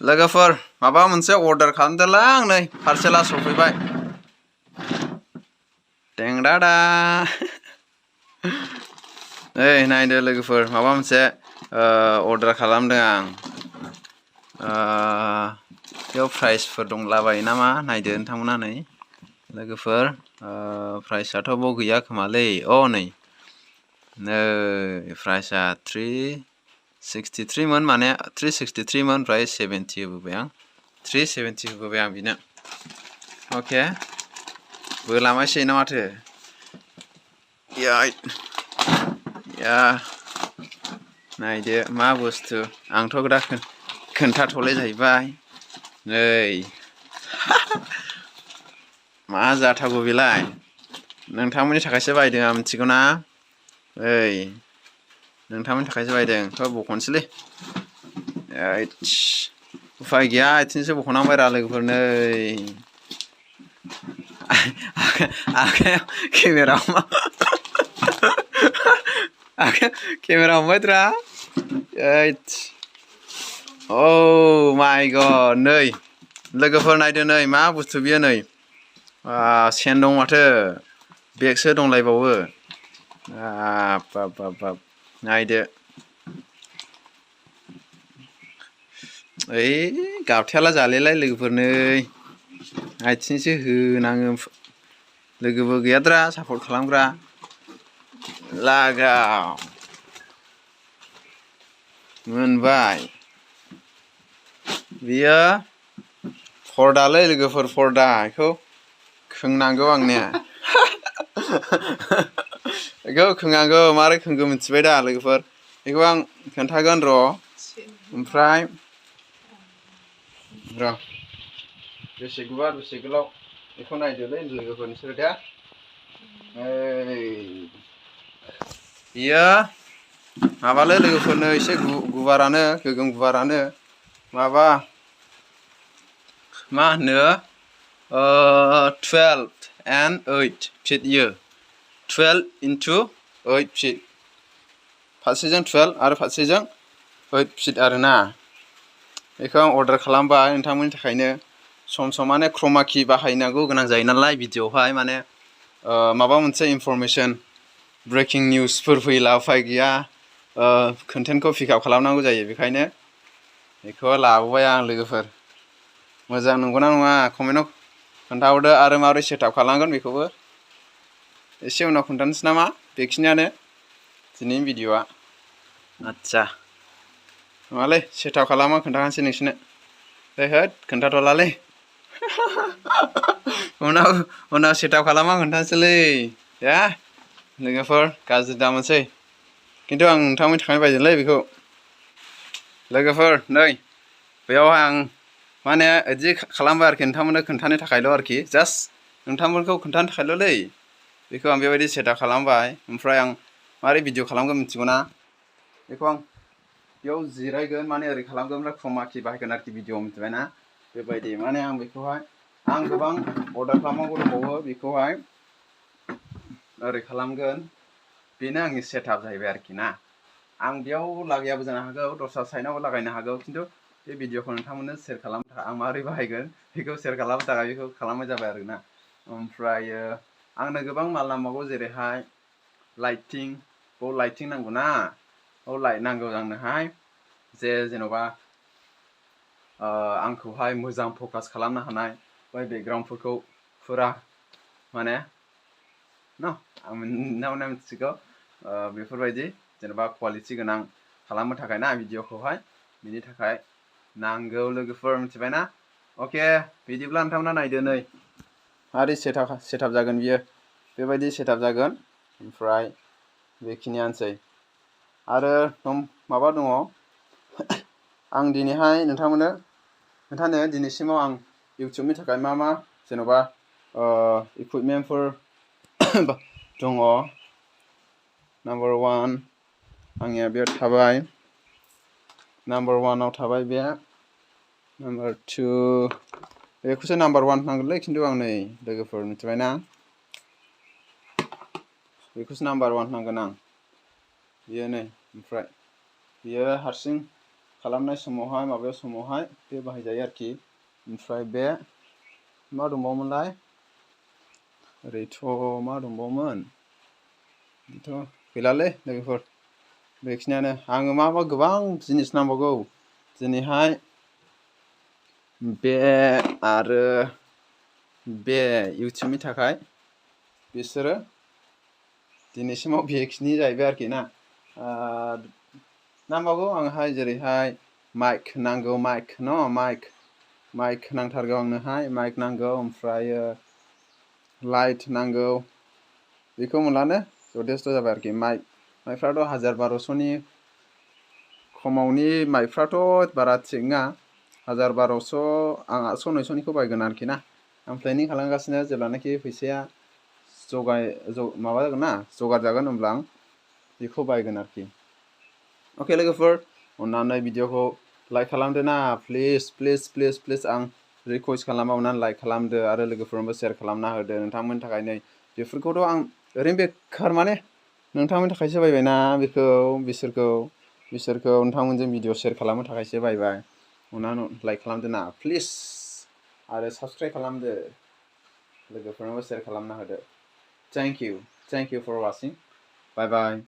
लोगोफोर माबा मोनसे अर्डार खालामदोंलां नै पार्सेला सफैबाय टेंडाडा ओइ नायदो लोगोफोर माबा मोनसे अर्डार खालामदों आं बेयाव प्राइसफोर दंलाबायो नामा नायदो नोंथांमोना नै लोगोफोर प्राइसआथ' बाव गैया खोमालै नै प्राइसआ 363 मोन माने 363 मोन ओमफ्राय 70 होबोबाय आं 370 होबोबाय आं बिनो अके बोलामासै ना माथो या नायदो मा बुस्थु आंथ' दा खोन्थाथ'लाय जाहैबाय नै मा जाथावगौ बेलाय नोंथांमोननि थाखायसो बायदों आं मिथिगौ ना ओइ नोंथांमोननि थाखायसो बायदों बख'नोसैलै उफाय गैया आथिंसो बख'नांबाय रा लोगोफोर नै आखायाव केमेरा हमबायद्रा माय गड नै लोगोफोर नायदो नै मा बुस्थु बियो नै सेन दं माथो बेगसो दंलायबावो बाब नायदो ओइ गाबथायाला जालेलाय लोगोफोर नै आथिंसो होनाङो लोगोबो गैयाद्रा सापर्ट खालामग्रा लागाव मोनबाय बियो पर्दालै लोगोफोर पर्दा बेखौ खोंनांगौ आंने बेखौ खोंनांगौ मारै खोंगौ मिथिबाय दा लोगोफोर बेखौ आं खोन्थागोन र' ओमफ्राय र' बेसे गुवार बेसे गोलाव बेखौ नायदोलै लोगोफोर नोंसोरो दा बियो माबालै लोगोफोरनो एसे गुवारानो गोगोम गुवारानो माबा मा होनो 12 and 8 feet इयो 12 into 8 feet फारसेजों 12 आरो फारसेजों 8 feet आरोना बेखौ आं अर्डार खालामबाय नोंथांमोननि थाखायनो सम माने क्रमा की बाहायनांगौ गोनां जायो नालाय भिडिअ'आवहाय माने माबा मोनसे इनफरमेसन ब्रेकिं निउसफोर फैला उफाय गैया कन्टेन्टखौ पिकआप खालामनांगौ जायो बेखायनो बेखौ लाबोबाय आं लोगोफोर मोजां नंगौना नङा कमेन्टआव खोन्थाहरदो आरो माबोरै सेटआप खालामगोन बेखौबो एसे उनाव खोन्थानोसै नामा बेखिनियानो दिनैनि भिडिअ'आ आदसा नङालै सेटआप खालामा खोन्थानोसै नोंसोरनो होद खोन्थाथ'लालै उनाव सेटआप खालामा खोन्थानोसैलै दे लोगोफोर गाज्रि दामोनसै खिन्थु आं नोंथांमोननि थाखाय बायदोंलै बेखौ लोगोफोर नै बेयावहाय आं माने बिदि खालामबाय आरोखि नोंथांमोननो खोन्थानो थाखायल' आरोखि जास्ट नोंथांमोनखौ खोन्थानो थाखायल'लै बेखौ आं बेबायदि सेटआप खालामबाय ओमफ्राय आं मारै भिडिअ खालामगोन मिथिगौ ना बेखौ आं बेयाव जिरायगोन माने ओरै खालामगोन ओमफ्राय क्रमा की बाहायगोन आरोखि भिडिअ मिथिबाय ना बेबायदि माने आं बेखौहाय आं गोबां अर्डार खालामनांगौ दंबावो बेखौहाय ओरै खालामगोन बेनो आंनि सेटआप जाहैबाय आरोखि ना आं बेयाव लागायाबो जानो हागौ दस्रा साइडआवबो लागायनो हागौ खिन्थु बे भिडिअखौ नोंथांमोननो सेयार खालामनो थाखाय आं माबोरै बाहायगोन बेखौ सेयार खालामनो थाखाय बेखौ खालामनाय जाबाय आरोना ओमफ्रायो आंनो गोबां माल नांबावगौ जेरैहाय लाइटिं नांगौ ना लाइट नांगौ आंनोहाय जेन'बा आंखौहाय मोजां फकास खालामनो हानाय बै बेकग्राउन्डफोरखौ फुरा माने आं मिथिगौ बेफोरबायदि जेनेबा कुवालिटि गोनां खालामनो थाखाय ना भिडिअखौहाय बिनि थाखाय नांगौ लोगोफोर मिथिबाय ना अके बिदिब्ला नोंथांमोना नायदो नै मारै सेटआप जागोन बियो बेबायदि सेटआप जागोन ओमफ्राय बेखिनियानोसै आरो माबा दङ आं दिनैहाय नोंथांमोननो खोन्थानो दिनैसिमाव आं इउटुबनि थाखाय मा जेन'बा इकुइपमेन्टफोर दङ नाम्बार 1 आंनिया बेयाव थाबाय नाम्बार 1आव थाबाय बे नाम्बार 2 बेखौसो नाम्बार 1 नांगोनलै खिन्थु आं नै लोगोफोर मिथिबाय ना बेखौसो नाम्बार 1 नांगोन आं बियो नै ओमफ्राय बियो हारसिं खालामनाय समावहाय माबायाव समावहाय बे बाहायजायो आरोखि ओमफ्राय बे मा दंबावोमोनलाय ओरैथ' मा दंबावोमोन बिथ' गैलालै लोगोफोर बेखिनियानो आङो मा गोबां जिनिस नांबावगौ दिनैहाय बे आरो बे इउटुबनि थाखाय बिसोरो दिनैसिमाव बेखिनि जाहैबाय आरोखि ना नांबावगौ आंहाय जेरैहाय माइक नांगौ माइक नांथारगौ आंनोहाय माइक नांगौ ओमफ्रायो लाइट नांगौ बेखौ मोनलानो जथेस्थ' जाबाय आरोखि माइकफ्राथ' 1000-1200नि खमावनि माइकफ्राथ' बारा थिग नङा 1000-1200 आं 800-900निखौ बायगोन आरोखि ना आं प्लेनिं खालामगासिनो जेब्लानाखि फैसाया माबा जागोन ना जगार जागोन होमब्ला आं बेखौ बायगोन आरोखि अके लोगोफोर अन्नानै भिडिअखौ लाइक खालामदो ना प्लिज आं रिकुवेस्ट खालामो अन्नानै लाइक खालामदो आरो लोगोफोरनोबो शेयार खालामना होदो नोंथांमोननि थाखाय नै बेफोरखौथ' आं ओरैनो बेखार माने नोंथांमोननि थाखायसो बायबायना बिसोरखौ नोंथांमोनजों भिडिअ शेयार खालामनो थाखायसो बायबाय अन्नानै लाइक खालामदो ना प्लिज आरो साबस्क्राइब खालामदो लोगोफोरनोबो शेयार खालामना होदो thank you for watching bye